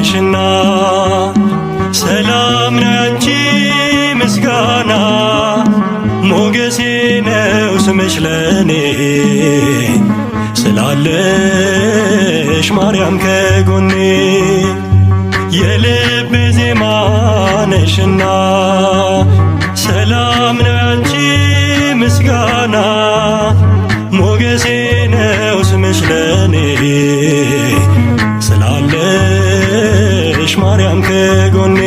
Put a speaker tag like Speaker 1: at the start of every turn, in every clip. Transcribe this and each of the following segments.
Speaker 1: ነሽና ሰላም ነው ያንቺ ምስጋና ሞገሴ ነው ስምሽ ለኔ ስላለሽ ማርያም ከጎኔ የልቤ ዜማ ነሽና ሰላም ነው ያንቺ ምስጋና ሞገሴ ነው ስምሽ ለኔ ስላለሽ ማርያም ከጎኔ።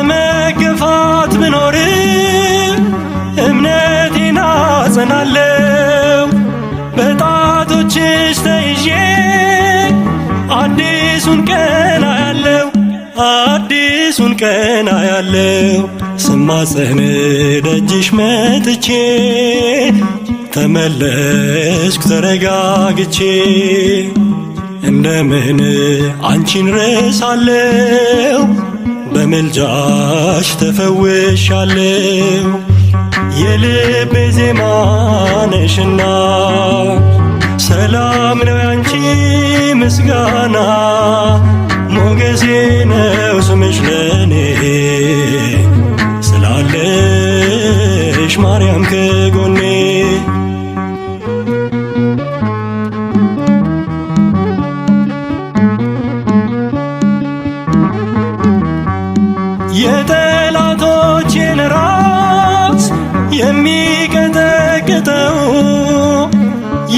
Speaker 1: በመገፋት ብኖር እምነቴን አጸናለው በጣቶችሽ ተይዤ አዲሱን ቀን አያለው አዲሱን ቀን አያለው ስማጽን ደጅሽ መጥቼ ተመለስኩ ተረጋግቼ እንደምን አንቺን ረሳለው በምልጃሽ ተፈውሻለው የልቤ ዜማ ነሽና ሰላም ነው ያንቺ ምስጋና ሞገሴ ነው ስምሽ ለኔ ስላለሽ ማርያም ከጎኔ። የጠላቶቼን ራስ የሚቀጠቅጠው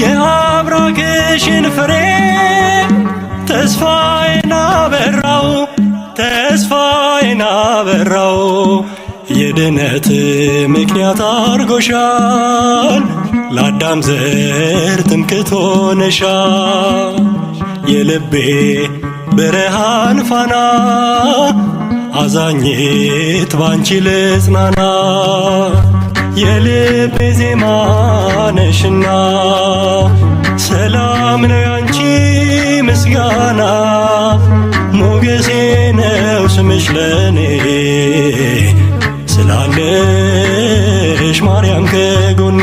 Speaker 1: የአብራክሽን ፍሬ ተስፋዬን አበራው ተስፋዬን አበራው የድነት ምክንያት አርጎሻል ለአዳም ዘር ትምክህት ሆነሻል። የልቤ ብርሃን ፋና አዛኝት ባንቺ ልጽናና የልቤ ዜማ ነሽና ሰላም ነው ያንቺ ምስጋና ሞገሴ ነው ስምሽ ለኔ ስላለሽ ማርያም ከጎኔ።